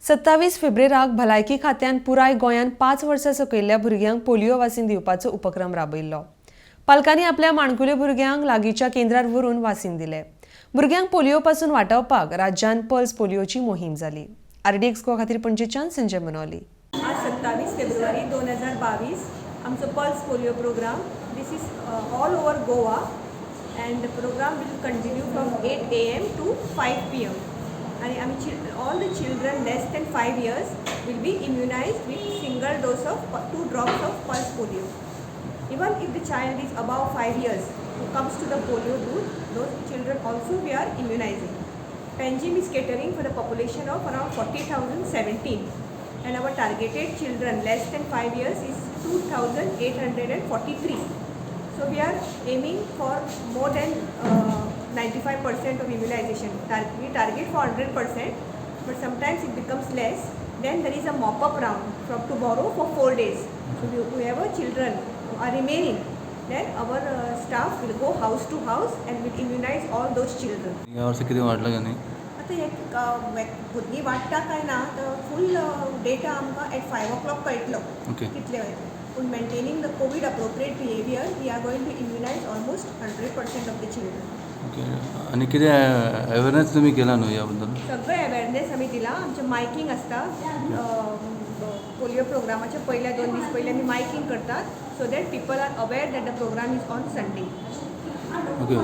27 फेब्रेराक भलायकी खात्यान पुराय गोंयांत 5 वर्सां सकयल्ल्या भुरग्यांक पोलिओ वासीन दिवपाचो उपक्रम राबयल्लो. पालकांनी आपल्या माणकुल्या भुरग्यांक लागींच्या केंद्रार व्हरून वासीन दिले. भुरग्यांक पोलिओ पासून वाटावपाक राज्यांत पल्स पोलिओची मोहीम जाली. आरडीएक्स गोवा खातीर पणजेच्यान संजय मनोली. आज 27 फेब्रुवारी 2022 आमचो pulse polio program. This is all over Goa and the program will continue from 8 a.m. to 5 p.m. आनी आमी all the children less than 5 years will be immunize with single dose of two drops of pulse polio. Even if the child is above 5 years who comes to the polio booth, those children also we are immunizing. Panjim is catering for the population of around 40,017 and our targeted children less than 5 years is 2,843. So we are aiming for more than 95% of immunization. We target for 100%, but sometimes it becomes less. Then there is a mop-up round from tomorrow for 4 days. So whoever children are remaining, then our staff will go house to house and will immunize all those children. ह्या वर्सा कितें वाडलां काय न्ही? आतां हे भुरगीं वाडटा काय ना, तर फूल डेटा आमकां एट 5 ओ क्लॉक कळटलो कितले वयता. पूण maintaining the COVID appropriate behaviour, we are going to immunize almost 100% of the children. Okay, आनी कितें अवेरनेस तुमी केला न्हू ह्या बद्दल? सगळें अवेरनेस आमी दिला. आमचें मायकींग आसता. पोलिओ प्रोग्रामाच्या पयल्या 2 दीस पयलीं आमी मायकींग करतात, so that people are aware that the program is on Sunday. Okay.